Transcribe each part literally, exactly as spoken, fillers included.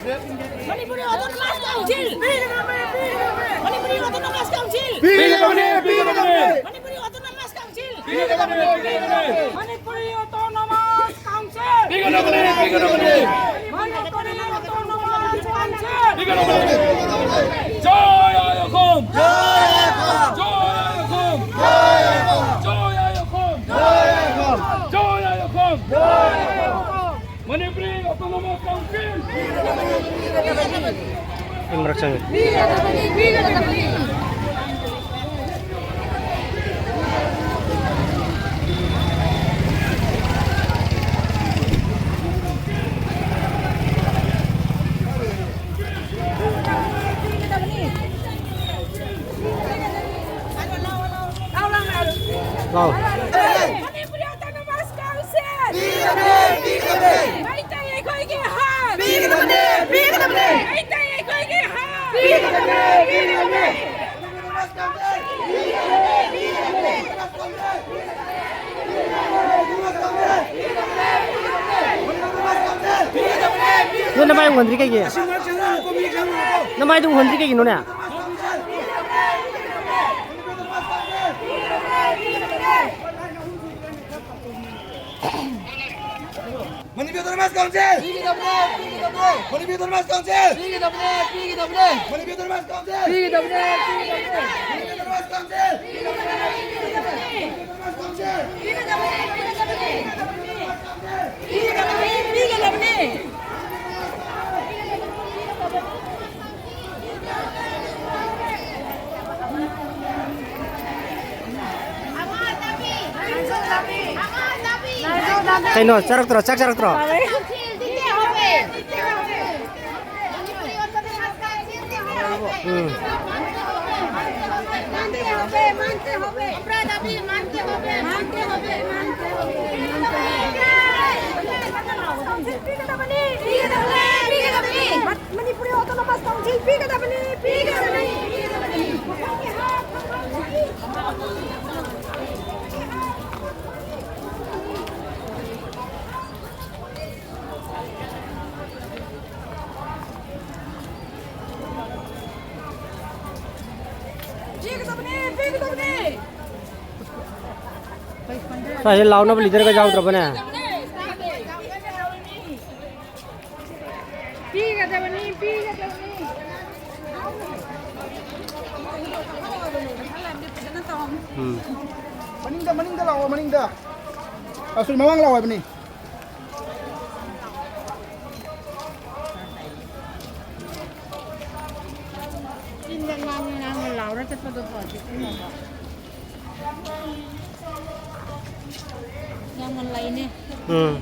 Manipuri Autonomous Council! Manipuri Autonomous Council! ꯄꯤꯒꯗꯕꯅꯤ, ꯄꯤꯒꯗꯕꯅꯤ! Manipuri Autonomous Council! ꯄꯤꯒꯗꯕꯅꯤ, ꯄꯤꯒꯗꯕꯅꯤ! Manipuri Autonomous Council! ꯄꯤꯒꯗꯕꯅꯤ, ꯄꯤꯒꯗꯕꯅꯤ! Manipuri Autonomous Council! ꯄꯤꯒꯗꯕꯅꯤ! ꯖꯣꯏ ꯑꯥꯏ ꯑꯦꯐ ꯑꯦꯝ! ꯖꯣꯏ ꯑꯥꯏ ꯑꯦꯐ ꯑꯦꯝ! ꯖꯣꯏ ꯑꯥꯏ ꯑꯦꯐ ꯑꯦꯝ! ꯖꯣꯏ ꯑꯥꯏ ꯑꯦꯐ ꯑꯦꯝ! ꯖꯣꯏ ꯑꯥꯏ ꯑꯦꯐ ꯑꯦꯝ! ꯖꯣꯏ ꯑꯥꯏ ꯑꯦꯐ ꯑꯦꯝ! ꯖꯣꯏ I F M! Manipuri autonomous council! ꯑꯩ ꯃꯔꯛ ꯆꯪꯒꯦ꯫ ꯂꯥꯎ꯫ Manipuri autonomous council! ꯄꯤꯒꯗꯕꯅꯦ! ꯄꯤꯒꯗꯕꯅꯦ! ꯃꯩꯇꯩ ꯑꯩꯈꯣꯏꯒꯤ ꯍꯛ! ꯄꯤꯒꯗꯕꯅꯦ! ꯄꯤꯒꯗꯕꯅꯦ! ꯃꯩꯇꯩ ꯑꯩꯈꯣꯏꯒꯤ ꯍꯛ! ꯄꯤꯒꯗꯕꯅꯦ! ꯄꯤꯒꯗꯕꯅꯦ! ꯅꯣꯏ ꯅꯃꯥꯏ ꯎꯍꯟꯗ꯭ꯔꯤ ꯀꯩꯒꯤ? ꯅꯃꯥꯏꯗꯣ ꯎꯍꯟꯗ꯭ꯔꯤ ꯀꯩꯒꯤꯅꯣꯅꯦ? Manipur autonomous council! ꯄꯤꯒꯗꯕꯅꯦ! ꯄꯤꯒꯗꯕꯅꯦ! Manipur autonomous council! ꯄꯤꯒꯗꯕꯅꯦ! ꯄꯤꯒꯗꯕꯅꯦ! Manipur autonomous council! ꯄꯤꯒꯗꯕꯅꯦ! ꯄꯤꯒꯗꯕꯅꯦ! Manipur autonomous council! ꯄꯤꯒꯗꯕꯅꯦ! ꯄꯤꯒꯗꯕꯅꯦ! Manipur autonomous council! ꯄꯤꯒꯗꯕꯅꯦ! ꯄꯤꯒꯗꯕꯅꯦ! ꯄꯤꯒꯗꯕꯅꯦ! ꯄꯤꯒꯗꯕꯅꯦ! ꯀꯩꯅꯣ, ꯆꯥꯔꯛꯇ꯭ꯔꯣ? ꯆꯥꯛ ꯆꯥꯔꯛꯇ꯭ꯔꯣ? ꯎꯝ꯫ ꯃꯅꯤꯄꯨꯔꯤ ꯑꯣꯇꯣꯅꯣꯃꯁ ꯀꯥꯎꯟꯁꯤꯜ ꯄꯤꯒꯗꯕꯅꯤ, ꯄꯤꯒꯗꯕꯅꯤ, ꯄꯤꯒꯗꯕꯅꯤ꯫ ꯁ꯭ꯋꯥꯏꯁꯦ ꯂꯥꯎꯅꯕ ꯂꯤꯗꯔꯒ ꯌꯥꯎꯗ꯭ꯔꯕꯅꯦ꯫ ꯄꯤꯒꯗꯕꯅꯤ, ꯄꯤꯒꯗꯕꯅꯤ꯫ ꯎꯝ꯫ ꯃꯅꯤꯡꯗ, ꯃꯅꯤꯡꯗ ꯂꯥꯛꯑꯣ, ꯃꯅꯤꯡꯗ꯫ ꯑꯁ, ꯃꯃꯥꯡ ꯂꯥꯛꯑꯣ ꯍꯥꯏꯕꯅꯤ꯫ ꯆꯤꯟꯗ ꯉꯥꯡꯉ ꯉꯥꯡꯉ ꯂꯥꯎꯔ ꯆꯠꯄꯗꯣ ꯐꯗꯤ ꯐꯩ ꯍꯥꯏꯕ꯫ ꯌꯥꯝꯅ ꯂꯩꯅꯦ꯫ ꯎꯝ꯫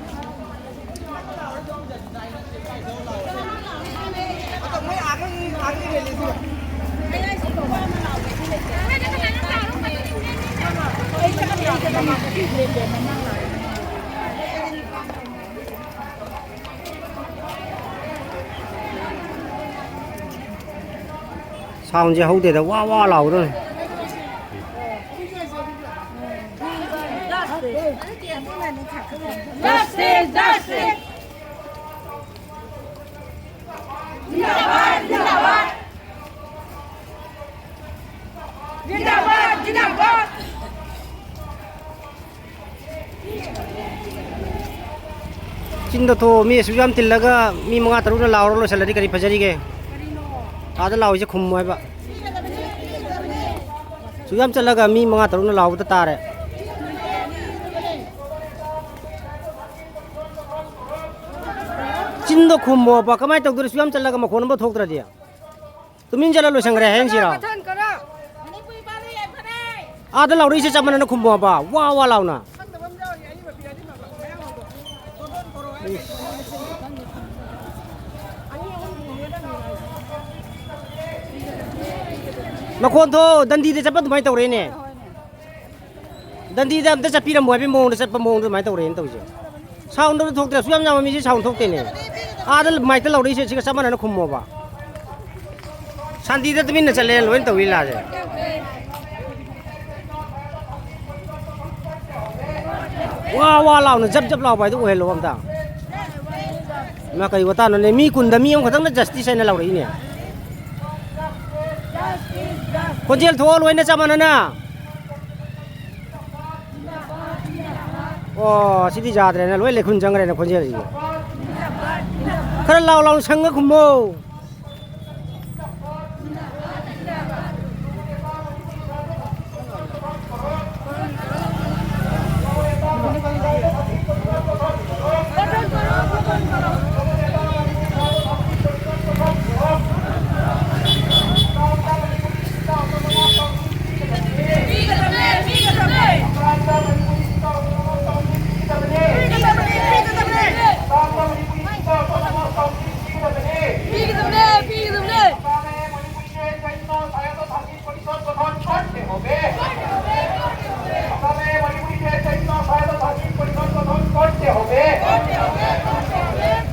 ꯁꯥꯎꯟꯁꯦ ꯍꯧꯗꯦꯗ, ꯋꯥ ꯋꯥ ꯂꯥꯎꯕꯗ꯫ Justice, justice. ꯖꯤꯟꯗꯥꯕꯥꯗ, ꯖꯤꯟꯗꯥꯕꯥꯗ꯫ ꯖꯤꯟꯗꯥꯕꯥꯗ, ꯖꯤꯟꯗꯥꯕꯥꯗ꯫ ꯆꯤꯟꯗ ꯊꯣꯛꯑꯣ, ꯃꯤ ꯑꯁꯨꯛ ꯌꯥꯝ ꯇꯤꯜꯂꯒ ꯃꯤ ꯃꯉꯥ ꯇꯔꯨꯛꯅ ꯂꯥꯎꯔ ꯂꯣꯏꯁꯤꯜꯂꯗꯤ ꯀꯔꯤ ꯐꯖꯔꯤꯒꯦ? ꯑꯥꯗ ꯂꯥꯎꯔꯤꯁꯦ ꯈꯨꯝꯃꯣ ꯍꯥꯏꯕ꯫ ꯑꯁꯨꯛ ꯌꯥꯝ ꯆꯠꯂꯒ ꯃꯤ ꯃꯉꯥ ꯇꯔꯨꯛꯅ ꯂꯥꯎꯕꯗ ꯇꯥꯔꯦ꯫ ꯆꯤꯟꯗꯣ ꯈꯨꯝꯃꯣꯕ, ꯀꯃꯥꯏꯅ ꯇꯧꯗꯣꯏꯅꯣ? ꯑꯁꯨꯛ ꯌꯥꯝ ꯆꯠꯂꯒ ꯃꯈꯣꯟ ꯑꯃ ꯊꯣꯛꯇ꯭ꯔꯗꯤ? ꯇꯨꯃꯤꯟ ꯆꯠꯂ ꯂꯣꯏꯁꯟꯈ꯭ꯔꯦ ꯍꯥꯏꯍꯟꯁꯤꯔꯣ? ꯀꯊꯟ ꯈꯔ꯫ ꯑꯥꯗ ꯂꯥꯎꯔꯛꯏꯁꯦ ꯆꯞ ꯃꯥꯟꯅꯅ ꯈꯨꯝꯃꯣꯕ, ꯋꯥ ꯋꯥ ꯂꯥꯎꯅ꯫ ꯃꯈꯣꯟ ꯊꯣꯛ, ꯗꯟꯗꯤꯗ ꯆꯠꯄ ꯑꯗꯨꯃꯥꯏꯅ ꯇꯧꯔꯦꯅꯦ꯫ ꯗꯟꯗꯤꯗ ꯑꯝꯇ ꯆꯠꯄꯤꯔꯝꯃꯣ ꯍꯥꯏꯕꯒꯤ ꯃꯑꯣꯡꯗ ꯆꯠꯄ ꯃꯑꯣꯡꯗ ꯑꯗꯨꯃꯥꯏꯅ ꯇꯧꯔꯦꯅ ꯇꯧꯔꯤꯁꯦ꯫ ꯁꯥꯎꯟꯗꯣ ꯊꯣꯛꯇ꯭ꯔꯦ, ꯑꯁꯨꯛ ꯌꯥꯝ ꯌꯥꯝꯕ ꯃꯤꯁꯦ ꯁꯥꯎꯟ ꯊꯣꯛꯇꯦꯅꯦ꯫ ꯑꯥꯗ ꯃꯥꯏꯛꯇ ꯂꯧꯔꯛꯏꯁꯦ ꯁꯤꯒ ꯆꯞ ꯃꯥꯟꯅꯅ ꯈꯨꯝꯃꯣꯕ꯫ ꯁꯥꯟꯇꯤꯗ ꯇꯨꯃꯤꯟꯅ ꯆꯠꯂꯦ ꯂꯣꯏꯅ ꯇꯧꯏ ꯂꯥꯁꯦ꯫ ꯋꯥ ꯋꯥ ꯂꯥꯎꯅ ꯖꯞ ꯖꯞ ꯂꯥꯎꯕ ꯍꯥꯏꯗꯣ ꯑꯣꯏꯍꯜꯂꯣ ꯑꯝꯇ꯫ ꯏꯃꯥ, ꯀꯔꯤ ꯋꯥꯇꯥꯅꯣꯅꯦ? ꯃꯤ ꯀꯨꯟꯗ ꯃꯤ ꯑꯃꯈꯛꯇꯪꯅ ꯖꯁꯇꯤꯁ ꯍꯥꯏꯅ ꯂꯥꯎꯔꯛꯏꯅꯦ꯫ ꯈꯣꯟꯖꯦꯜ ꯊꯣꯛꯑꯣ ꯂꯣꯏꯅ ꯆꯞ ꯃꯥꯟꯅꯅ꯫ ꯑꯣ, ꯁꯤꯗꯤ ꯌꯥꯗ꯭ꯔꯦꯅ, ꯂꯣꯏ ꯂꯩꯈꯨꯟ ꯆꯪꯈ꯭ꯔꯦꯅ ꯈꯣꯟꯖꯦꯜꯁꯤꯗꯤ꯫ ꯈꯔ ꯂꯥꯎ ꯂꯥꯎ ꯁꯪꯉ ꯈꯨꯝꯃꯣ꯫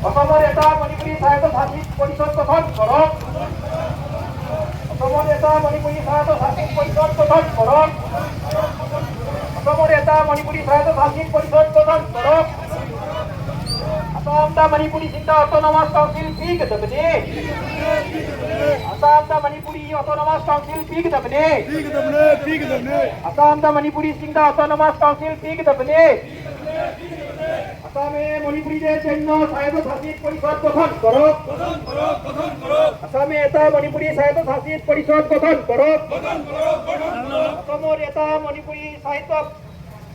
অসমৰ এটা মণিপুৰী স্বায়ত্তশাসিত পৰিষদ গঠন কৰক। অসমৰ এটা মণিপুৰী স্বায়ত্তশাসিত পৰিষদ গঠন কৰক। অসমৰ এটা মণিপুৰী স্বায়ত্তশাসিত পৰিষদ গঠন কৰক। Assam the Manipuri Singda Autonomous Council, P K W. Assam the Manipuri Autonomous Council, P K W. Assam the Manipuri Singda Autonomous Council, P K W. আসামে মণিপুৰীৰ জন্য স্বায়ত্তশাসিত পৰিষদ গঠন কৰক। আসামে এটা মণিপুৰী স্বায়ত্তশাসিত পৰিষদ গঠন কৰক। অসমৰ এটা মণিপুৰী স্বায়ত্ত,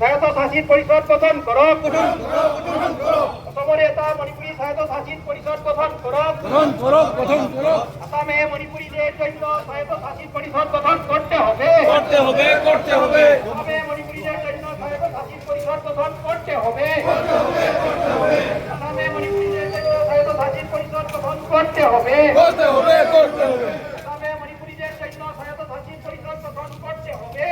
স্বায়ত্তশাসিত পৰিষদ গঠন কৰক। অসমৰ এটা মণিপুৰী স্বায়ত্তশাসিত পৰিষদ গঠন কৰক। আসামে মণিপুৰীৰ জন্য স্বায়ত্তশাসিত পরিষদ গঠন করতে হবে। করতে হবে, করতে হবে। আসামে মণিপুরীদের জন্য স্বায়ত্তশাসিত পরিষদ গঠন করতে হবে। আসামে মণিপুরীদের জন্য স্বায়ত্তশাসিত পরিষদ গঠন করতে হবে। করতে হবে, করতে হবে। আসামে মণিপুরীদের জন্য স্বায়ত্তশাসিত পরিষদ গঠন করতে হবে।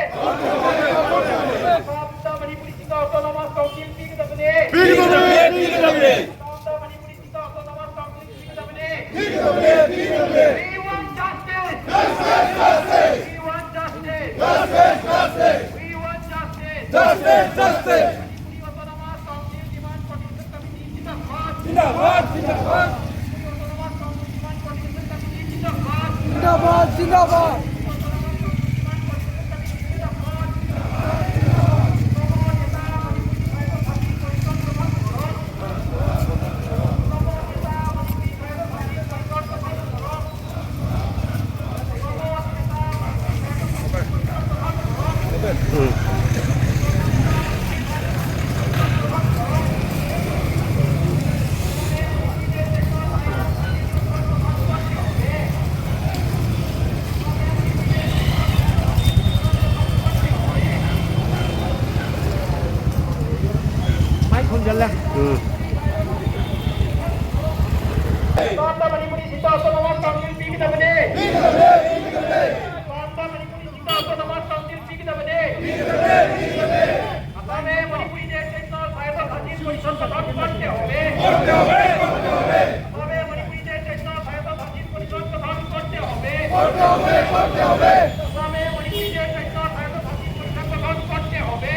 Assam the Manipuri Singda Autonomous Council, P K W A. P K W A, P K W A. Assam the Manipuri Singda Autonomous Council, P K W A. P K W A, P K W A. We want justice. Justice, justice. We want justice. We want justice. Justice, justice. Manipuri Autonomous Council Demand Coordination Committee zindabad. Zindabad, zindabad. Manipuri Autonomous Council Demand Coordination Committee zindabad. Zindabad, zindabad. Manipuri Autonomous Council autonomous council ꯄꯤꯒꯗꯕꯅꯦ꯫ ꯄꯥꯝꯕ ꯃꯅꯤꯄꯨꯔꯤ ꯁꯤꯡꯗ autonomous council ꯄꯤꯒꯗꯕꯅꯦ꯫ Assam Manipuri ꯁꯤꯡꯗ ꯁꯥꯏꯗ ꯁꯥꯊꯤ position ꯀꯊꯥ ꯄꯥꯟꯗꯦ ꯍꯣꯕꯦ꯫ ꯑꯁꯥꯝ ꯃꯅꯤꯄꯨꯔꯤ ꯁꯤꯡꯗ ꯁꯥꯏꯗ ꯁꯥꯊꯤ position ꯀꯊꯥ ꯄꯥꯟꯗꯦ ꯍꯣꯕꯦ꯫ ꯑꯁꯥꯝ ꯃꯅꯤꯄꯨꯔꯤ ꯁꯤꯡꯗ ꯁꯥꯏꯗ ꯁꯥꯊꯤ position ꯀꯊꯥ ꯄꯥꯟꯗꯦ ꯍꯣꯕꯦ꯫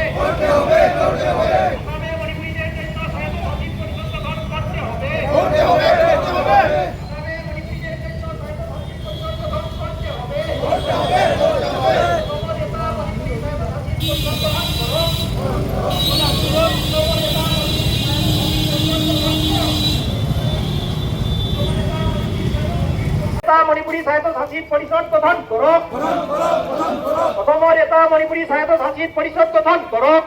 মণিপুৰী স্বায়ত্তশাসিত পৰিষদ গঠন কৰক। অসমৰ এটা মণিপুৰী স্বায়ত্তশাসিত পৰিষদ গঠন কৰক।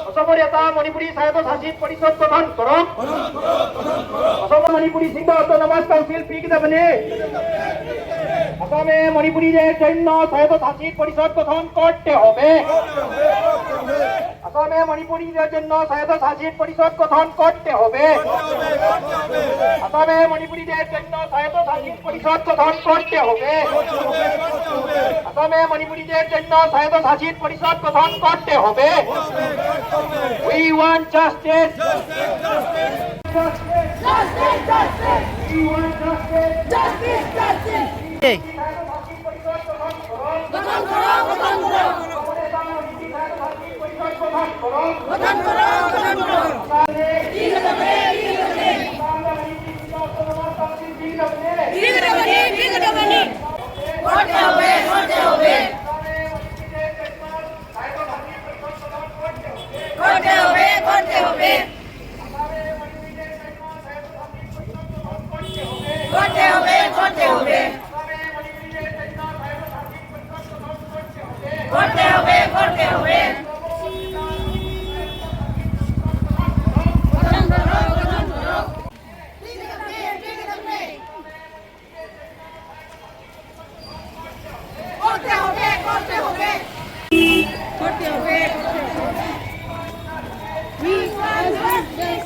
অসমৰ এটা মণিপুৰী স্বায়ত্তশাসিত পৰিষদ গঠন কৰক। অসম মণিপুৰী সিংহ অট'নমাছ কাউন্সিল পিক দাবনে। আসামে মণিপুরীদের জন্য স্বায়ত্তশাসিত পরিষদ গঠন করতে হবে। আসামে মণিপুরীদের জন্য স্বায়ত্তশাসিত পরিষদ গঠন করতে হবে। আসামে মণিপুরীদের জন্য স্বায়ত্তশাসিত পরিষদ গঠন করতে হবে। আসামে মণিপুরীদের জন্য স্বায়ত্তশাসিত পরিষদ গঠন করতে হবে। We want justice. Justice, justice. We want justice. Justice, justice. গঠন করো, গঠন করো। গঠন করো, গঠন করো। ঠিক আছে, ঠিক আছে। ঠিক আছে, ঠিক আছে। করতে হবে, করতে হবে। করতে হবে, করতে হবে। করতে হবে, করতে হবে। করতে হবে, করতে হবে। করতে হবে, করতে হবে। We want justice.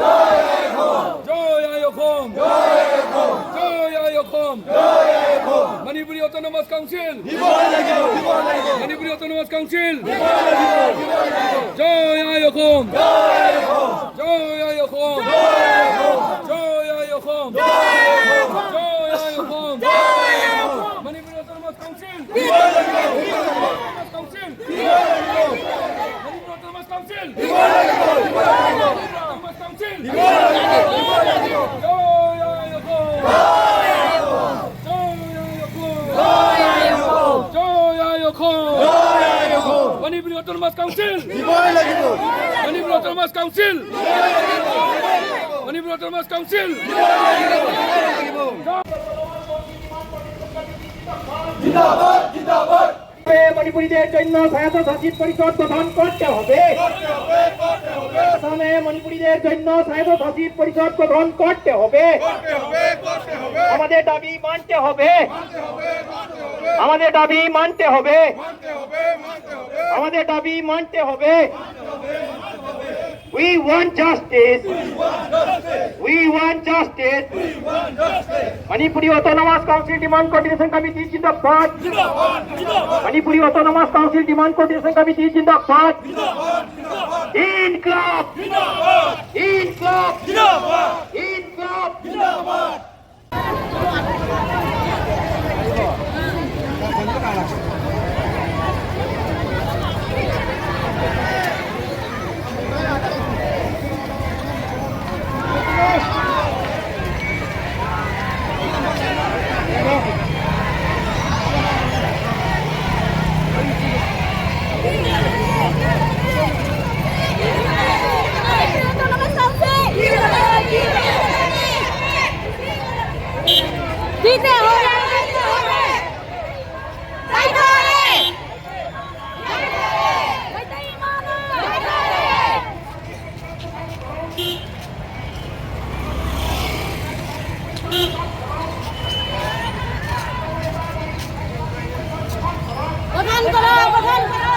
জয় আই অসম। জয় আই Assam. Manipuri autonomous council. Manipuri autonomous council. জয় আই অসম। জয় আই অসম। জয় আই অসম। জয় আই Assam. Manipuri autonomous council. Council. Manipuri autonomous council. Autonomous council. জয় আই অসম। জয় আই অসম। জয় আই Assam. Manipuri autonomous council. Manipuri autonomous council. Manipuri autonomous council. জিন্দাবাদ, জিন্দাবাদ। মণিপুরীদের জন্য স্বায়ত্তশাসিত পরিষদ গঠন করতে হবে। আসামে মণিপুরীদের জন্য স্বায়ত্তশাসিত পরিষদ গঠন করতে হবে। আমাদের দাবি মানতে হবে। আমাদের দাবি মানতে হবে। আমাদের দাবি মানতে হবে। We want justice. We want justice. Manipuri Autonomous Council Demand Coordination Committee zindabad. Manipuri Autonomous Council Demand Coordination Committee zindabad. Inqilab! জিন্দাবাদ! ইনকলাব! জিন্দাবাদ! ইনকলাব! জিন্দাবাদ! দিতে হবে, দিতে হবে। যাইতে হবে। প্রধান করো, প্রধান করো।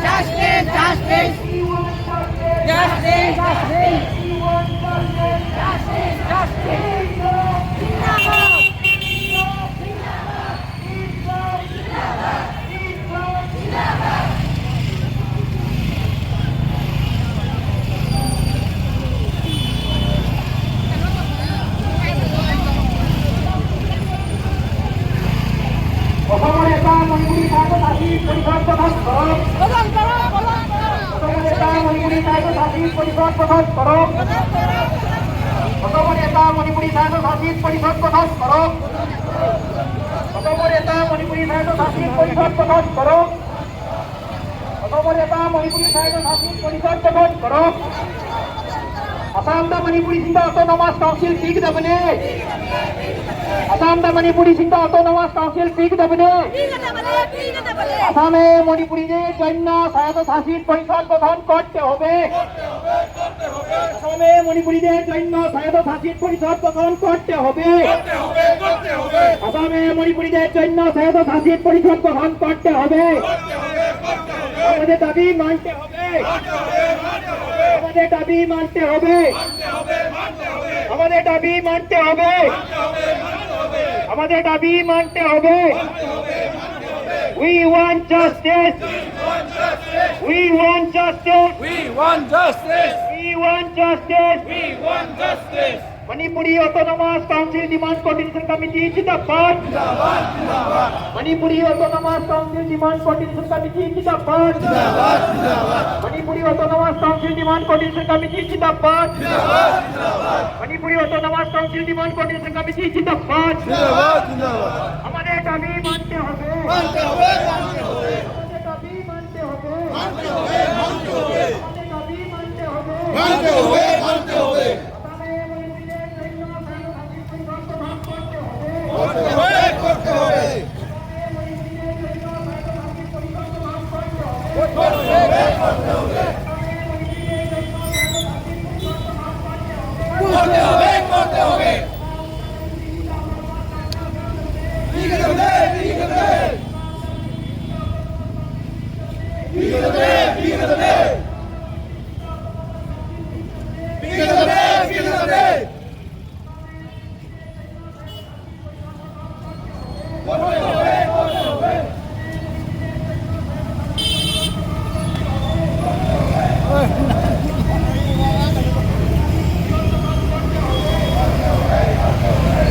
Justice, justice. Justice, justice. Justice, justice. অসমৰ এটা মণিপুৰী স্বায়ত্তশাসিত পৰিষদ গঠন কৰক। অসমৰ এটা মণিপুৰী স্বায়ত্তশাসিত পৰিষদ গঠন কৰক। অসমৰ এটা মণিপুৰী স্বায়ত্তশাসিত পৰিষদ গঠন কৰক। অসমৰ এটা মণিপুৰী স্বায়ত্তশাসিত পৰিষদ গঠন কৰক। অসমৰ এটা মণিপুৰী স্বায়ত্তশাসিত পৰিষদ গঠন কৰক। আসামত মণিপুৰী চিন্তা অট'নমাছ কাউন্সিল পিক দাবনে। আসামত মণিপুৰী চিন্তা অট'নমাছ কাউন্সিল পিক দাবনে। আসামে মণিপুৰীৰে জন্য স্বায়ত্তশাসিত পৰিষদ গঠন করতে হবে। আসামে মণিপুৰীৰে জন্য স্বায়ত্তশাসিত পৰিষদ গঠন করতে হবে। আসামে মণিপুৰীৰে জন্য স্বায়ত্তশাসিত পরিষদ গঠন করতে হবে। আমাদের দাবি মানতে হবে। আমাদের দাবি মানতে হবে। আমাদের দাবি মানতে হবে। আমাদের দাবি মানতে হবে। We want justice. We want justice. We want justice. We want justice. We want justice. Manipuri Autonomous Council Demand Coordination Committee zindabad. Manipuri Autonomous Council Demand Coordination Committee zindabad. Manipuri Autonomous Council Demand Coordination Committee zindabad. Manipuri Autonomous Council Demand Coordination Committee zindabad. আমাদের দাবি মানতে হবে। মানতে হবে, মানতে হবে। আমাদের দাবি মানতে হবে। মানতে হবে, মানতে হবে। আমাদের দাবি মানতে হবে। মানতে হবে, মানতে হবে। আসামে মণিপুরীদের জন্য স্বায়ত্তশাসিত পরিষদ গঠন করতে হবে। করতে হবে, করতে হবে। আসামে মণিপুরীদের জন্য স্বায়ত্তশাসিত পরিষদ গঠন করতে হবে। করতে হবে, করতে হবে। আসামে মণিপুরীদের জন্য স্বায়ত্তশাসিত পরিষদ গঠন করতে হবে। করতে হবে, করতে হবে।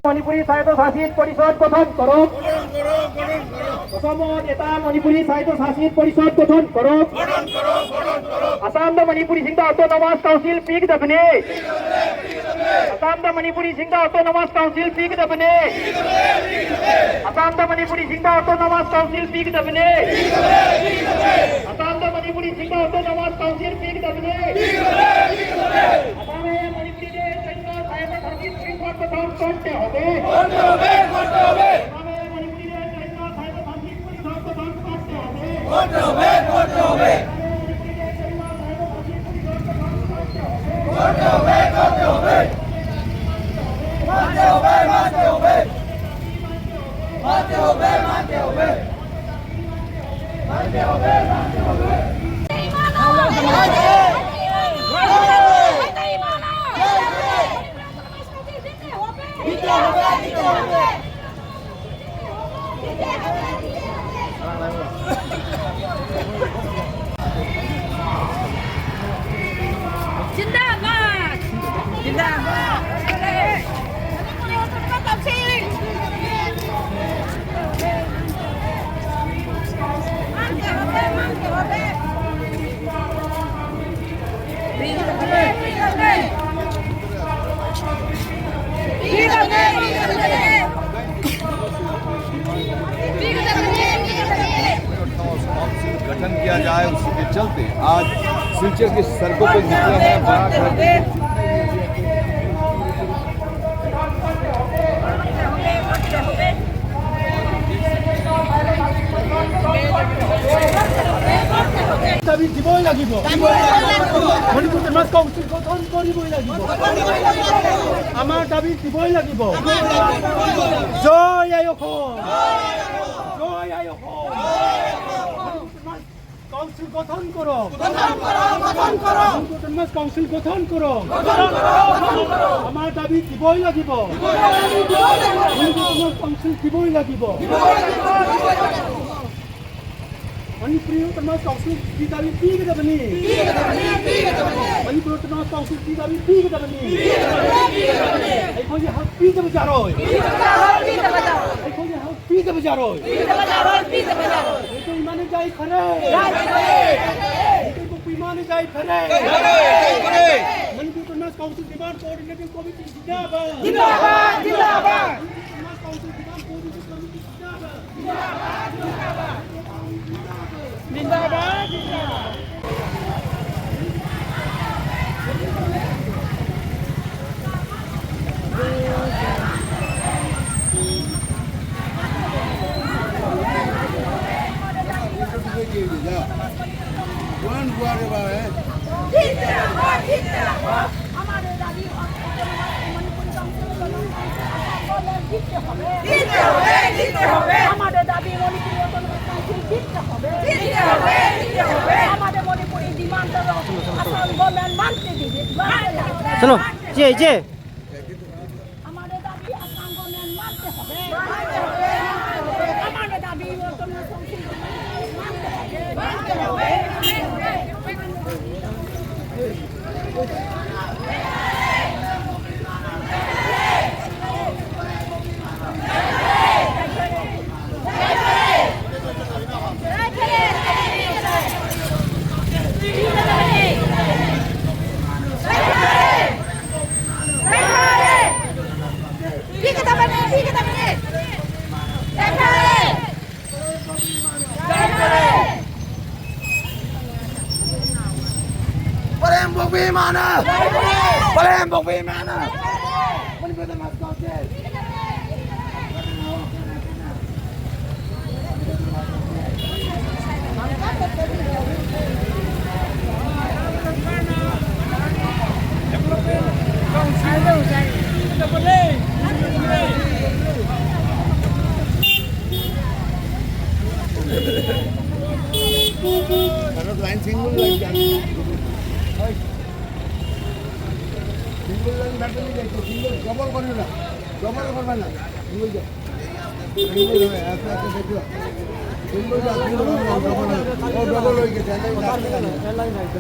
মণিপুৰী স্বায়ত্তশাসিত পৰিষদ গঠন কৰক। অসমত এটা মণিপুৰী স্বায়ত্তশাসিত পৰিষদ গঠন কৰক। ꯑꯁꯥꯝꯗ ꯃꯅꯤꯄꯨꯔꯤꯁꯤꯡꯗ autonomous council ꯄꯤꯒꯗꯕꯅꯤ꯫ ꯑꯁꯥꯝꯗ ꯃꯅꯤꯄꯨꯔꯤꯁꯤꯡꯗ autonomous council ꯄꯤꯒꯗꯕꯅꯤ꯫ ꯑꯁꯥꯝꯗ ꯃꯅꯤꯄꯨꯔꯤꯁꯤꯡꯗ autonomous council ꯄꯤꯒꯗꯕꯅꯤ꯫ ꯑꯁꯥꯝꯗ ꯃꯅꯤꯄꯨꯔꯤꯁꯤꯡꯗ autonomous council ꯄꯤꯒꯗꯕꯅꯤ꯫ ꯑꯁꯥꯝ ꯍꯦ ꯃꯅꯤꯄꯨꯔꯤ ꯗꯦ ꯆꯩꯅꯥ ꯁꯥꯍꯦꯕ ꯊꯥꯡꯀꯤꯟ ꯄꯨꯔꯤ ꯊꯥꯡ ꯄꯊꯥꯡ ꯀꯣꯟ ꯇꯦ ꯍꯣꯕꯦ꯫ ꯑꯁꯥꯝ ꯍꯦ ꯃꯅꯤꯄꯨꯔꯤ ꯗꯦ ꯆꯩꯅꯥ ꯁꯥꯍꯦꯕ ꯊꯥꯡꯀꯤꯟ ꯄꯨꯔꯤ ꯊꯥꯡ ꯄꯊꯥꯡ ꯀꯣꯟ ꯇꯦ ꯍꯣꯕꯦ꯫ जिंदाबाद। जिंदाबाद। गठन किया जाए, उसी के चलते आज सिलचर की सड़कों पर निकले हैं। बड़ा দাবী দিবই লাগিব। মণিপুৰ অট'নমাছ কাউন্সিল গঠন কৰিবই লাগিব। আমাৰ দাবী দিবই লাগিব। জয় আই অসম। জয় আই অসম। কাউন্সিল গঠন কৰক। গঠন কৰক, গঠন কৰক। মণিপুৰ অট'নমাছ কাউন্সিল গঠন কৰক। গঠন কৰক, গঠন কৰক। আমাৰ দাবী দিবই লাগিব। দিবই লাগিব, দিবই লাগিব। মণিপুৰ অট'নমাছ কাউন্সিল দিবই লাগিব। দিবই লাগিব, দিবই লাগিব। ꯃꯅꯤꯄꯨꯔ ꯑꯣꯇꯣꯅꯣꯃꯁ ꯀꯥꯎꯟꯁꯤꯜꯒꯤ ꯗꯥꯕꯤ ꯄꯤꯒꯗꯕꯅꯤ꯫ ꯄꯤꯒꯗꯕꯅꯤ, ꯄꯤꯒꯗꯕꯅꯤ꯫ ꯃꯅꯤꯄꯨꯔ ꯑꯣꯇꯣꯅꯣꯃꯁ ꯀꯥꯎꯟꯁꯤꯜꯒꯤ ꯗꯥꯕꯤ ꯄꯤꯒꯗꯕꯅꯤ꯫ ꯄꯤꯒꯗꯕꯅꯤ, ꯄꯤꯒꯗꯕꯅꯤ꯫ ꯑꯩꯈꯣꯏꯒꯤ ꯍꯛ ꯄꯤꯗꯕ ꯌꯥꯔꯣꯏ꯫ ꯄꯤꯗꯕ ꯌꯥꯔꯣꯏ, ꯄꯤꯗꯕ ꯌꯥꯔꯣꯏ꯫ ꯑꯩꯈꯣꯏꯒꯤ ꯍꯛ ꯄꯤꯗꯕ ꯌꯥꯔꯣꯏ꯫ ꯄꯤꯗꯕ ꯌꯥꯔꯣꯏ, ꯄꯤꯗꯕ ꯌꯥꯔꯣꯏ꯫ ꯃꯩꯇꯩ ꯏꯃꯥꯅ ꯌꯥꯏꯐꯔꯦ꯫ ꯌꯥꯏꯐꯔꯦ꯫ ꯃꯩꯇꯩ ꯄꯣꯛꯄ ꯏꯃꯥꯅ ꯌꯥꯏꯐꯔꯦ꯫ ꯌꯥꯏꯐꯔꯦ, ꯌꯥꯏꯐꯔꯦ꯫ Manipur autonomous council demand coordinating committee ꯖꯤꯟꯗꯥꯕꯥꯗ꯫ ꯖꯤꯟꯗꯥꯕꯥꯗ, ꯖꯤꯟꯗꯥꯕꯥꯗ꯫ Manipur autonomous council demand coordinating committee ꯖꯤꯟꯗꯥꯕꯥꯗ꯫ ꯖꯤꯟꯗꯥꯕꯥꯗ, ꯖꯤꯟꯗꯥꯕꯥꯗ꯫ আমাদের দাবি মণিপুরি অটোনমাস কাউন্সিল দিতে হবে। দিতে হবে, দিতে হবে। আমাদের মণিপুরি ডিমান্ড হলো আসাম গভর্নমেন্ট মানতে দিবে, মানতে হবে। শোনো, যে, এই যে। আমাদের দাবি আসাম গভর্নমেন্ট মানতে হবে। মানতে হবে। আমাদের দাবি অটোনমাস কাউন্সিল মানতে হবে। মানতে হবে। ꯄꯔꯦꯝ ꯄꯣꯛꯄꯤ ꯏꯃꯥꯅ! ꯄꯔꯦꯝ ꯄꯣꯛꯄꯤ ꯏꯃꯥꯅ! ꯂꯥꯏꯟ ꯁꯤꯡꯕ ꯂꯩ ꯀꯌꯥꯅꯤ? ꯍꯣꯏ꯫ ꯁꯤꯡꯒꯜ ꯂꯥꯏꯟ ꯕꯦꯇꯔꯤ ꯂꯩꯇꯦ, ꯁꯤꯡꯒꯜ ꯗꯕꯜ ꯀꯣꯔꯤꯅ, ꯗꯕꯜ ꯀꯣꯔꯤꯅ, ꯁꯤꯡꯒꯜꯗ꯫ ꯁꯤꯡꯒꯜ ꯂꯥꯏꯟ, ꯑꯁ, ꯑꯁ, ꯑꯁ, ꯑꯁ꯫ ꯁꯤꯡꯒꯜꯗ, ꯁꯤꯡꯒꯜ ꯂꯥꯏꯟ, ꯗꯕꯜ ꯂꯥꯏꯟ꯫ ꯑꯣ, ꯗꯕꯜ ꯑꯣꯏꯒꯦ, ꯁꯤꯡꯒꯜꯗ꯫ ꯁꯤꯡꯒꯜ ꯂꯥꯏꯟ ꯂꯩꯇꯦ꯫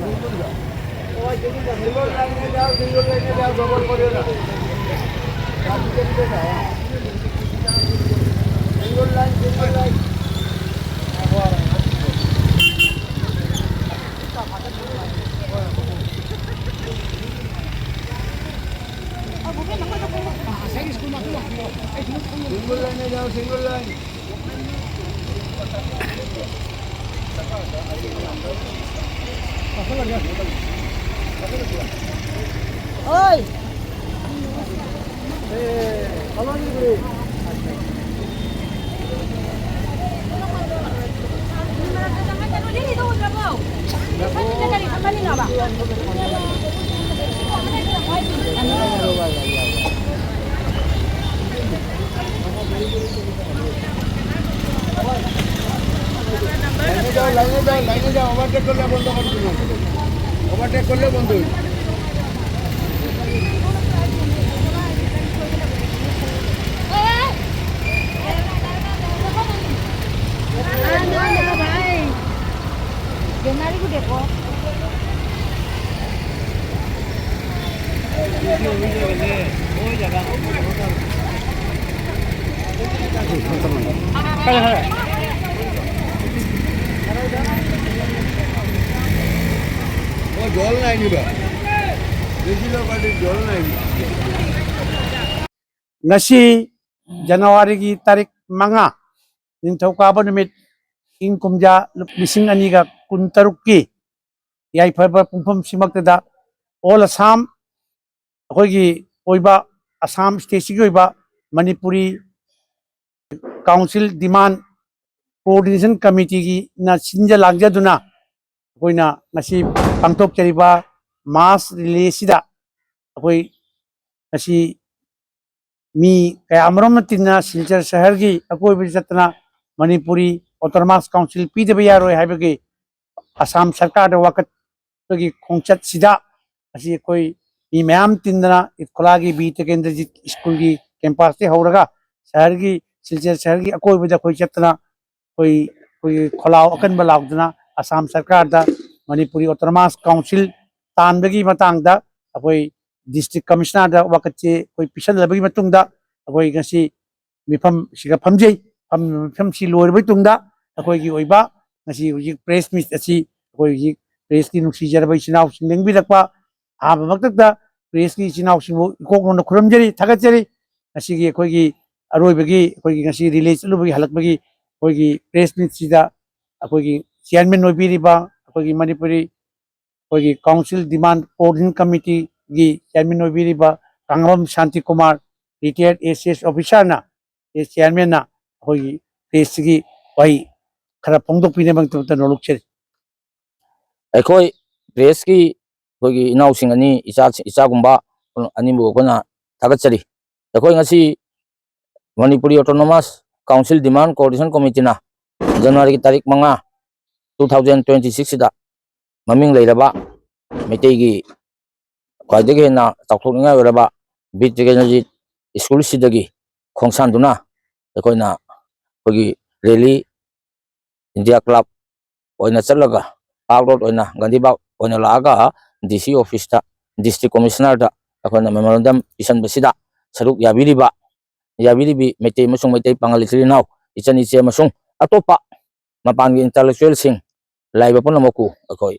ꯁꯤꯡꯒꯜ ꯂꯥꯏꯟ ꯂꯩꯇꯦ, ꯗꯕꯜ ꯀꯣꯔꯤꯅ꯫ Single line, single line. Single line-এ যাও, single line। ওই। লাইনে যাও, লাইনে যাও, লাইনে যাও, ওভারটেক করলে বন্ধ করো তুমি। ওভারটেক করলে বন্ধ হইবে। ও জল নাই নিবা, বেশি লোক আছে, জল নাই। ꯉꯁꯤ ꯖꯅꯋꯥꯔꯤꯒꯤ ꯇꯥꯔꯤꯛ ꯃꯉꯥ, ꯅꯤꯡꯊꯧꯀꯥꯕ ꯅꯨꯃꯤꯠ, ꯏꯪ ꯀꯨꯝꯖꯥ ꯂꯤꯁꯤꯡ ꯑꯅꯤꯒ ꯀꯨꯟꯇꯔꯨꯛꯀꯤ ꯌꯥꯏꯐꯔꯕ ꯄꯨꯡꯐꯝꯁꯤꯃꯛꯇꯗ ꯑꯣꯜ ꯑꯁꯥꯝ, ꯑꯩꯈꯣꯏꯒꯤ ꯑꯣꯏꯕ ꯑꯁꯥꯝ ꯁ꯭ꯇꯦꯠꯁꯤꯒꯤ ꯑꯣꯏꯕ ꯃꯅꯤꯄꯨꯔꯤ ꯀꯥꯎꯟꯁꯤꯜ ꯗꯤꯃꯥꯟ ꯀꯣꯑꯣꯔꯗꯤꯅꯦꯁꯟ ꯀꯃꯤꯇꯤꯒꯤꯅ ꯁꯤꯟꯖ ꯂꯥꯡꯖꯗꯨꯅ ꯑꯩꯈꯣꯏꯅ ꯉꯁꯤ ꯄꯥꯡꯊꯣꯛꯆꯔꯤꯕ ꯃꯥꯁ ꯔꯤꯂꯦꯁꯤꯗ ꯑꯩꯈꯣꯏ ꯉꯁꯤ ꯃꯤ ꯀꯌꯥꯃꯔꯨꯝꯅ ꯇꯤꯟꯅ ꯁꯤꯜꯆꯔ ꯁꯍꯔꯒꯤ ꯑꯀꯣꯏꯕꯗ ꯆꯠꯇꯅ ꯃꯅꯤꯄꯨꯔꯤ ꯑꯣꯇꯣꯅꯣꯃꯁ ꯀꯥꯎꯟꯁꯤꯜ ꯄꯤꯗꯕ ꯌꯥꯔꯣꯏ ꯍꯥꯏꯕꯒꯤ ꯑꯁꯥꯝ ꯁꯔꯀꯥꯔꯗ ꯋꯥꯀꯠꯄꯒꯤ ꯈꯣꯡꯆꯠꯁꯤꯗ ꯉꯁꯤ ꯑꯩꯈꯣꯏ ꯃꯤ ꯃꯌꯥꯝ ꯇꯤꯟꯗꯅ ꯏꯠꯈꯣꯂꯥꯒꯤ ꯕꯤ ꯇꯦꯀꯦꯟꯗ꯭ꯔꯖꯤꯠ ꯁ꯭ꯀꯨꯜꯒꯤ ꯀꯦꯝꯄꯁꯇꯒꯤ ꯍꯧꯔꯒ ꯁꯍꯔꯒꯤ, ꯁꯤꯜꯆꯔ ꯁꯍꯔꯒꯤ ꯑꯀꯣꯏꯕꯗ ꯑꯩꯈꯣꯏ ꯆꯠꯇꯅ ꯑꯩꯈꯣꯏ, ꯑꯩꯈꯣꯏꯒꯤ ꯈꯣꯜꯂꯥꯎ ꯑꯀꯟꯕ ꯂꯥꯎꯗꯅ ꯑꯁꯥꯝ ꯁꯔꯀꯥꯔꯗ ꯃꯅꯤꯄꯨꯔꯤ ꯑꯣꯇꯣꯅꯣꯃꯁ ꯀꯥꯎꯟꯁꯤꯜ ꯇꯥꯟꯕꯒꯤ ꯃꯇꯥꯡꯗ ꯑꯩꯈꯣꯏ ꯗꯤꯁꯇ꯭ꯔꯤꯛ ꯀꯃꯤꯁꯅꯔꯗ ꯋꯥꯀꯠꯁꯦ ꯑꯩꯈꯣꯏ ꯄꯤꯁꯜꯂꯕꯒꯤ ꯃꯇꯨꯡꯗ ꯑꯩꯈꯣꯏ ꯉꯁꯤ ꯃꯤꯐꯝꯁꯤꯒ ꯐꯝꯖꯩ꯫ ꯐꯝ-, ꯃꯤꯐꯝꯁꯤ ꯂꯣꯏꯔꯕ ꯃꯇꯨꯡꯗ ꯑꯩꯈꯣꯏꯒꯤ ꯑꯣꯏꯕ ꯉꯁꯤ ꯍꯧꯖꯤꯛ ꯄ꯭ꯔꯦꯁ ꯃꯤꯠ ꯑꯁꯤ ꯑꯩꯈꯣꯏ ꯍꯧꯖꯤꯛ ꯄ꯭ꯔꯦꯁꯀꯤ ꯅꯨꯡꯁꯤꯖꯔꯕ ꯏꯆꯤꯟ ꯏꯅꯥꯎꯁꯤꯡ ꯂꯦꯡꯕꯤꯔꯛꯄ ꯑꯍꯥꯟꯕꯃꯛꯇꯗ ꯄ꯭ꯔꯦꯁꯀꯤ ꯏꯆꯤꯟ ꯏꯅꯥꯎꯁꯤꯡꯕꯨ ꯏꯀꯣꯛ ꯅꯣꯟꯅ ꯈꯨꯔꯨꯝꯖꯔꯤ, ꯊꯥꯒꯠꯆꯔꯤ꯫ ꯉꯁꯤꯒꯤ ꯑꯩꯈꯣꯏꯒꯤ ꯑꯔꯣꯏꯕꯒꯤ ꯑꯩꯈꯣꯏꯒꯤ ꯉꯁꯤ ꯔꯤꯂꯦ ꯆꯠꯂꯨꯕꯒꯤ ꯍꯜꯂꯛꯄꯒꯤ ꯑꯩꯈꯣꯏꯒꯤ ꯄ꯭ꯔꯦꯁ ꯃꯤꯠꯁꯤꯗ ꯑꯩꯈꯣꯏꯒꯤ ꯆꯤꯌꯥꯔꯃꯦꯟ ꯑꯣꯏꯕꯤꯔꯤꯕ ꯑꯩꯈꯣꯏꯒꯤ ꯃꯅꯤꯄꯨꯔꯤ ꯑꯩꯈꯣꯏꯒꯤ ꯀꯥꯎꯟꯁꯤꯜ ꯗꯤꯃꯥꯟ ꯀꯣꯑꯣꯔꯗꯤꯅꯦꯁꯟ ꯀꯃꯤꯇꯤꯒꯤ ꯆꯤꯌꯥꯔꯃꯦꯟ ꯑꯣꯏꯕꯤꯔꯤꯕ ꯀꯥꯡꯂꯝ ꯁꯥꯟꯇꯤ ꯀꯨꯃꯥꯔ, ꯔꯤꯇꯥꯌꯔ ꯑꯦꯁ ꯑꯦꯁ ꯑꯣꯐꯤꯁꯥꯔꯅ, ꯑꯦꯁ ꯆꯤꯌꯥꯔꯃꯦꯟꯅ ꯑꯩꯈꯣꯏꯒꯤ ꯄ꯭ꯔꯦꯁꯁꯤꯒꯤ ꯋꯥꯍꯩ ꯈꯔ ꯐꯣꯡꯗꯣꯛꯄꯤꯅꯕꯒꯤꯗꯃꯛꯇ ꯅꯣꯂꯨꯛꯆꯔꯤ꯫ ꯑꯩꯈꯣꯏ ꯄ꯭ꯔꯦꯁꯀꯤ ꯑꯩꯈꯣꯏꯒꯤ ꯏꯅꯥꯎꯁꯤꯡ ꯑꯅꯤ, ꯏꯆꯥ, ꯏꯆꯥꯒꯨꯝꯕ ꯑꯅꯤꯕꯨ ꯑꯩꯈꯣꯏꯅ ꯊꯥꯒꯠꯆꯔꯤ꯫ ꯑꯩꯈꯣꯏ ꯉꯁꯤ ꯃꯅꯤꯄꯨꯔꯤ ꯑꯣꯇꯣꯅꯣꯃꯁ ꯀꯥꯎꯟꯁꯤꯜ ꯗꯤꯃꯥꯟ ꯀꯣꯑꯣꯔꯗꯤꯅꯦꯁꯟ ꯀꯃꯤꯇꯤꯅ ꯖꯅꯋꯥꯔꯤꯒꯤ ꯇꯥꯔꯤꯛ ꯃꯉꯥ, two thousand twenty six ꯁꯤꯗ ꯃꯃꯤꯡ ꯂꯩꯔꯕ ꯃꯩꯇꯩꯒꯤ ꯈ꯭ꯋꯥꯏꯗꯒꯤ ꯍꯦꯟꯅ ꯆꯥꯎꯊꯣꯛꯅꯤꯡꯉꯥꯏ ꯑꯣꯏꯔꯕ ꯕꯤꯔ ꯇꯤꯀꯦꯟꯗ꯭ꯔꯖꯤꯠ ꯁ꯭ꯀꯨꯜꯁꯤꯗꯒꯤ ꯈꯣꯡꯁꯥꯟꯗꯨꯅ ꯑꯩꯈꯣꯏꯅ ꯑꯩꯈꯣꯏꯒꯤ ꯔꯦꯂꯤ ꯏꯟꯗꯤꯌꯥ ꯀ꯭ꯂꯕ ꯑꯣꯏꯅ ꯆꯠꯂꯒ ꯄꯥꯔꯛ ꯔꯣꯗ ꯑꯣꯏꯅ ꯒꯥꯟꯙꯤ ꯕꯥꯒ ꯑꯣꯏꯅ ꯂꯥꯛꯑꯒ ꯗꯤ ꯁꯤ ꯑꯣꯐꯤꯁꯇ ꯗꯤꯁꯇ꯭ꯔꯤꯛ ꯀꯣꯃꯤꯁꯅꯔꯗ ꯑꯩꯈꯣꯏꯅ ꯃꯦꯃꯣꯔꯦꯟꯗꯝ ꯄꯤꯁꯟꯕꯁꯤꯗ ꯁꯔꯨꯛ ꯌꯥꯕꯤꯔꯤꯕ, ꯌꯥꯕꯤꯔꯤꯕꯤ ꯃꯩꯇꯩ ꯑꯃꯁꯨꯡ ꯃꯩꯇꯩ ꯄꯥꯉꯜ ꯏꯆꯤꯜ ꯏꯅꯥꯎ, ꯏꯆꯟ ꯏꯆꯦ ꯑꯃꯁꯨꯡ ꯑꯇꯣꯞꯄ ꯃꯄꯥꯟꯒꯤ ꯏꯟꯇꯦꯂꯦꯛꯆꯨꯋꯦꯜꯁꯤꯡ ꯂꯥꯛꯏꯕ ꯄꯨꯝꯅꯃꯛꯄꯨ ꯑꯩꯈꯣꯏ,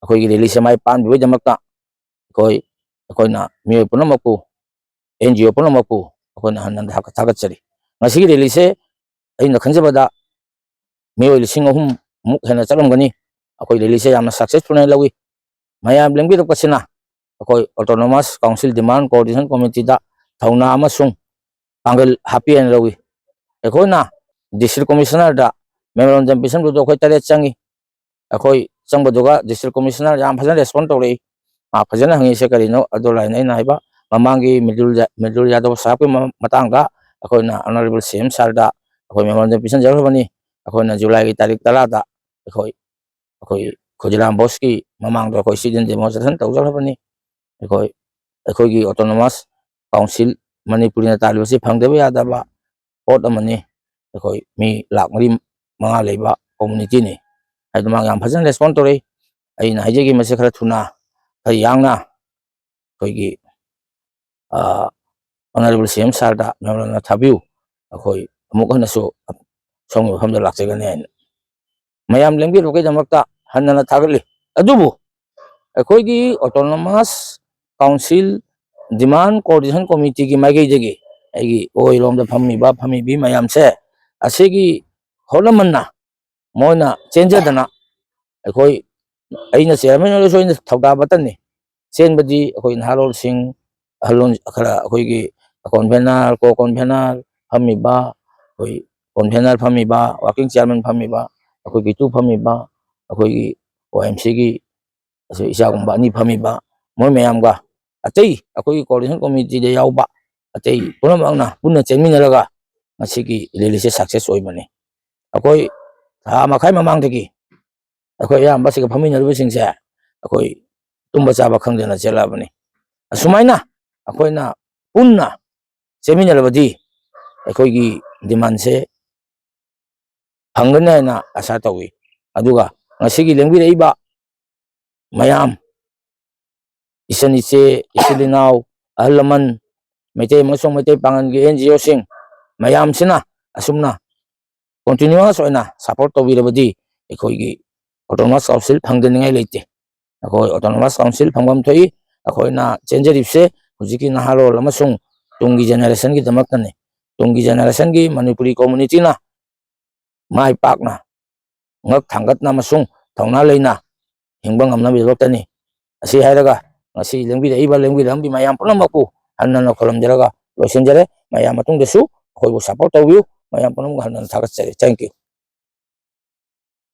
ꯑꯩꯈꯣꯏꯒꯤ ꯔꯦꯂꯤꯁꯦ ꯃꯥꯏ ꯄꯥꯟꯕꯤꯕꯒꯤꯗꯃꯛꯇ ꯑꯩꯈꯣꯏ, ꯑꯩꯈꯣꯏꯅ ꯃꯤꯑꯣꯏ ꯄꯨꯝꯅꯃꯛꯄꯨ, ꯑꯦꯟ ꯖꯤ ꯑꯣ ꯄꯨꯝꯅꯃꯛꯄꯨ ꯑꯩꯈꯣꯏꯅ ꯍꯟꯅ ꯍꯟꯅ ꯊꯥꯒꯠ-, ꯊꯥꯒꯠꯆꯔꯤ꯫ ꯉꯁꯤꯒꯤ ꯔꯦꯂꯤꯁꯦ ꯑꯩꯅ ꯈꯟꯖꯕꯗ ꯃꯤꯑꯣꯏ ꯂꯤꯁꯤꯡ ꯑꯍꯨꯝ ꯃꯨꯛ ꯍꯦꯟꯅ ꯆꯠꯂꯝꯒꯅꯤ꯫ ꯑꯩꯈꯣꯏ ꯔꯦꯂꯤꯁꯦ ꯌꯥꯝꯅ ꯁꯛꯁꯦꯁꯐꯨꯜ ꯑꯣꯏꯅ ꯂꯧꯏ꯫ ꯃꯌꯥꯝ ꯂꯦꯡꯕꯤꯔꯛꯄꯁꯤꯅ ꯑꯩꯈꯣꯏ ꯑꯣꯇꯣꯅꯣꯃꯁ ꯀꯥꯎꯟꯁꯤꯜ ꯗꯤꯃꯥꯟ ꯀꯣꯑꯣꯔꯗꯤꯅꯦꯁꯟ ꯀꯃꯤꯇꯤꯗ ꯊꯧꯅꯥ ꯑꯃꯁꯨꯡ ꯄꯥꯡꯒꯜ ꯍꯥꯞꯄꯤ ꯍꯥꯏꯅ ꯂꯧꯏ꯫ ꯑꯩꯈꯣꯏꯅ ꯗꯤꯁꯇ꯭ꯔꯤꯛ ꯀꯣꯃꯤꯁꯅꯔꯗ ꯃꯦꯃꯣꯔꯦꯟꯗꯝ ꯄꯤꯁꯟꯕꯗꯨ ꯑꯩꯈꯣꯏ ꯇꯔꯦꯠ ꯆꯪꯉꯤ꯫ ꯑꯩꯈꯣꯏ ꯆꯪꯕꯗꯨꯒ ꯗꯤꯁꯇ꯭ꯔꯤꯛ ꯀꯣꯃꯤꯁꯅꯔ ꯌꯥꯝ ꯐꯖꯅ ꯔꯦꯁꯄꯣꯟ ꯇꯧꯔꯛꯏ꯫ ꯃꯥ ꯐꯖꯅ ꯍꯪꯉꯤꯁꯦ ꯀꯔꯤꯅꯣ? ꯑꯗꯨ ꯂꯥꯏꯅ ꯑꯩꯅ ꯍꯥꯏꯕ, ꯃꯃꯥꯡꯒꯤ ꯃꯤꯗꯨꯜ ꯌꯥ-, ꯃꯤꯗꯨꯜ ꯌꯥꯗꯕ ꯁꯥꯍꯦꯕꯀꯤ ꯃ-, ꯃꯇꯥꯡꯗ ꯑꯩꯈꯣꯏꯅ ꯑꯣꯅꯔꯦꯕꯜ ꯁꯤ ꯑꯦꯝ ꯁꯥꯔꯗ ꯑꯩꯈꯣꯏ ꯃꯦꯃꯣꯔꯦꯟꯗꯝ ꯄꯤꯁꯟꯖꯈ꯭ꯔꯕꯅꯤ꯫ ꯑꯩꯈꯣꯏꯅ ꯖꯨꯂꯥꯏꯒꯤ ꯇꯥꯔꯤꯛ ꯇꯔꯥꯗ ꯑꯩꯈꯣꯏ, ꯑꯩꯈꯣꯏ ꯈꯨꯖꯤꯔꯥꯝ ꯕꯣꯁꯀꯤ ꯃꯃꯥꯡꯗ ꯑꯩꯈꯣꯏ ꯁꯤꯠ ꯏꯟ ꯗꯦꯃꯣꯟꯁꯇ꯭ꯔꯦꯁꯟ ꯇꯧꯖꯈ꯭ꯔꯕꯅꯤ꯫ ꯑꯩꯈꯣꯏ, ꯑꯩꯈꯣꯏꯒꯤ ꯑꯣꯇꯣꯅꯣꯃꯁ ꯀꯥꯎꯟꯁꯤꯜ ꯃꯅꯤꯄꯨꯔꯤꯅ ꯇꯥꯜꯂꯤꯕꯁꯤ ꯐꯪꯗꯕ ꯌꯥꯗꯕ ꯄꯣꯠ ꯑꯃꯅꯤ꯫ ꯑꯩꯈꯣꯏ ꯃꯤ ꯂꯥꯈ ꯃꯔꯤ ꯃꯉꯥ ꯂꯩꯕ ꯀꯝꯃꯨꯅꯤꯇꯤꯅꯤ꯫ ꯍꯥꯏꯗꯨ ꯃꯥ ꯌꯥꯝ ꯐꯖꯅ ꯔꯦꯁꯄꯣꯟ ꯇꯧꯔꯛꯏ꯫ ꯑꯩꯅ ꯍꯥꯏꯖꯈꯤꯕ ꯃꯁꯤ ꯈꯔ ꯊꯨꯅ, ꯈꯔ ꯌꯥꯡꯅ ꯑꯩꯈꯣꯏꯒꯤ, ꯑ, ꯑꯣꯅꯔꯦꯕꯜ ꯁꯤ ꯑꯦꯝ ꯁꯥꯔꯗ ꯃꯦꯃꯣꯔꯦꯟꯗꯝ ꯊꯥꯕꯤꯌꯨ꯫ ꯑꯩꯈꯣꯏ ꯑꯃꯨꯛ ꯍꯟꯅꯁꯨ ꯁꯣꯝꯒꯤ ꯃꯐꯝꯗ ꯂꯥꯛꯆꯒꯅꯤ ꯍꯥꯏꯅ꯫ ꯃꯌꯥꯝ ꯂꯦꯡꯕꯤꯔꯛꯄꯒꯤꯗꯃꯛꯇ ꯍꯟꯅ ꯍꯟꯅ ꯊꯥꯒꯠꯂꯤ꯫ ꯑꯗꯨꯕꯨ ꯑꯩꯈꯣꯏꯒꯤ ꯑꯣꯇꯣꯅꯣꯃꯁ ꯀꯥꯎꯟꯁꯤꯜ ꯗꯤꯃꯥꯟ ꯀꯣꯑꯣꯔꯗꯤꯅꯦꯁꯟ ꯀꯣꯃꯤꯇꯤꯒꯤ ꯃꯥꯏꯀꯩꯗꯒꯤ ꯑꯩꯒꯤ ꯑꯣꯏꯔꯣꯝꯗ ꯐꯝꯃꯤꯕ, ꯐꯝꯃꯤꯕꯤ ꯃꯌꯥꯝꯁꯦ, ꯑꯁꯤꯒꯤ ꯍꯣꯠꯅꯃꯟꯅ ꯃꯣꯏꯅ ꯆꯦꯟꯖꯗꯅ, ꯑꯩꯈꯣꯏ, ꯑꯩꯅ ꯆꯦꯌꯔꯃꯦꯟ ꯑꯣꯏꯔꯁꯨ ꯑꯩꯅ ꯊꯧꯗꯥꯕꯇꯅꯤ꯫ ꯆꯦꯟꯕꯗꯤ ꯑꯩꯈꯣꯏ ꯅꯍꯥꯔꯣꯜꯁꯤꯡ, ꯑꯍꯜ ꯈꯔ, ꯑꯩꯈꯣꯏꯒꯤ ꯀꯣꯟꯚꯦꯅꯔ, ꯀꯣ ꯀꯣꯟꯚꯦꯅꯔ ꯐꯝꯃꯤꯕ, ꯑꯩꯈꯣꯏ ꯀꯣꯟꯚꯦꯅꯔ ꯐꯝꯃꯤꯕ, ꯋꯥꯔꯀꯤꯡ ꯆꯤꯌꯥꯔꯃꯦꯟ ꯐꯝꯃꯤꯕ, ꯑꯩꯈꯣꯏ ꯀꯤꯇꯨ ꯐꯝꯃꯤꯕ, ꯑꯩꯈꯣꯏꯒꯤ ꯑꯣ ꯑꯦꯝ ꯁꯤꯒꯤ ꯏꯆꯥꯒꯨꯝꯕ ꯑꯅꯤ ꯐꯝꯃꯤꯕ, ꯃꯣꯏ ꯃꯌꯥꯝꯒ, ꯑꯇꯩ ꯑꯩꯈꯣꯏꯒꯤ ꯀꯣꯑꯣꯔꯗꯤꯅꯦꯁꯟ ꯀꯣꯃꯤꯇꯤꯗ ꯌꯥꯎꯕ ꯑꯇꯩ ꯄꯨꯝꯅꯃꯛꯅ ꯄꯨꯟꯅ ꯆꯦꯟꯃꯤꯟꯅꯔꯒ ꯉꯁꯤꯒꯤ ꯔꯦꯂꯤꯁꯦ ꯁꯛꯁꯦꯁ ꯑꯣꯏꯕꯅꯤ꯫ ꯑꯩꯈꯣꯏ ꯊꯥ ꯃꯈꯥꯏ ꯃꯃꯥꯡꯗꯒꯤ ꯑꯩꯈꯣꯏ ꯑꯌꯥꯝꯕ ꯁꯤꯒ ꯐꯝꯃꯤꯟꯅꯔꯤꯕꯁꯤꯡꯁꯦ ꯑꯩꯈꯣꯏ ꯇꯨꯝꯕ ꯆꯥꯕ ꯈꯪꯗꯅ ꯆꯦꯜꯂꯛꯑꯕꯅꯤ꯫ ꯑꯁꯨꯃꯥꯏꯅ ꯑꯩꯈꯣꯏꯅ ꯄꯨꯟꯅ ꯆꯦꯟꯃꯤꯟꯅꯔꯕꯗꯤ ꯑꯩꯈꯣꯏꯒꯤ ꯗꯤꯃꯥꯟꯁꯦ ꯐꯪꯒꯅꯤ ꯍꯥꯏꯅ ꯑꯁꯥ ꯇꯧꯏ꯫ ꯑꯗꯨꯒ ꯉꯁꯤꯒꯤ ꯂꯦꯡꯕꯤꯔꯛꯏꯕ ꯃꯌꯥꯝ, ꯏꯆꯟ ꯏꯆꯦ, ꯏꯆꯤꯜ ꯏꯅꯥꯎ, ꯑꯍꯜ ꯂꯃꯟ, ꯃꯩꯇꯩ ꯑꯃꯁꯨꯡ ꯃꯩꯇꯩ ꯄꯥꯉꯜꯒꯤ ꯑꯦꯟ ꯖꯤ ꯑꯣꯁꯤꯡ ꯃꯌꯥꯝꯁꯤꯅ ꯑꯁꯨꯝꯅ ꯀꯣꯟꯇꯤꯅ꯭ꯌꯨꯋꯁ ꯑꯣꯏꯅ ꯁꯄꯣꯔꯠ ꯇꯧꯕꯤꯔꯕꯗꯤ ꯑꯩꯈꯣꯏꯒꯤ ꯑꯣꯇꯣꯅꯣꯃꯁ ꯀꯥꯎꯟꯁꯤꯜ ꯐꯪꯗꯅꯤꯡꯉꯥꯏ ꯂꯩꯇꯦ꯫ ꯑꯩꯈꯣꯏ ꯑꯣꯇꯣꯅꯣꯃꯁ ꯀꯥꯎꯟꯁꯤꯜ ꯐꯪꯐꯝ ꯊꯣꯛꯏ꯫ ꯑꯩꯈꯣꯏꯅ ꯆꯦꯟꯖꯔꯤꯕꯁꯦ ꯍꯧꯖꯤꯛꯀꯤ ꯅꯍꯥꯔꯣꯜ ꯑꯃꯁꯨꯡ ꯇꯨꯡꯒꯤ ꯖꯦꯅꯦꯔꯦꯁꯟꯒꯤꯗꯃꯛꯇꯅꯤ꯫ ꯇꯨꯡꯒꯤ ꯖꯦꯅꯦꯔꯦꯁꯟꯒꯤ ꯃꯅꯤꯄꯨꯔꯤ ꯀꯝꯃ꯭ꯌꯨꯅꯤꯇꯤꯅ ꯃꯥꯏ ꯄꯥꯛꯅ, ꯉꯛ ꯊꯥꯡꯒꯠꯅ ꯑꯃꯁꯨꯡ ꯊꯧꯅꯥ ꯂꯩꯅ ꯍꯤꯡꯕ ꯉꯝꯅꯕꯒꯤꯗꯃꯛꯇꯅꯤ꯫ ꯑꯁꯤ ꯍꯥꯏꯔꯒ ꯉꯁꯤ ꯂꯦꯡꯕꯤꯔꯛꯏꯕ, ꯂꯦꯡꯕꯤꯔꯛꯂꯝꯕꯤ ꯃꯌꯥꯝ ꯄꯨꯝꯅꯃꯛꯄꯨ ꯍꯟꯅ ꯍꯟꯅ ꯈꯨꯔꯨꯝꯖꯔꯒ ꯂꯣꯏꯁꯤꯟꯖꯔꯦ꯫ ꯃꯌꯥꯝ ꯃꯇꯨꯡꯗꯁꯨ ꯑꯩꯈꯣꯏꯕꯨ ꯁꯄꯣꯔꯠ ꯇꯧꯕꯤꯌꯨ꯫ ꯃꯌꯥꯝ ꯄꯨꯝꯅꯃꯛ ꯍꯟꯅ ꯍꯟꯅ ꯊꯥꯒꯠꯆꯔꯤ꯫ Thank you꯫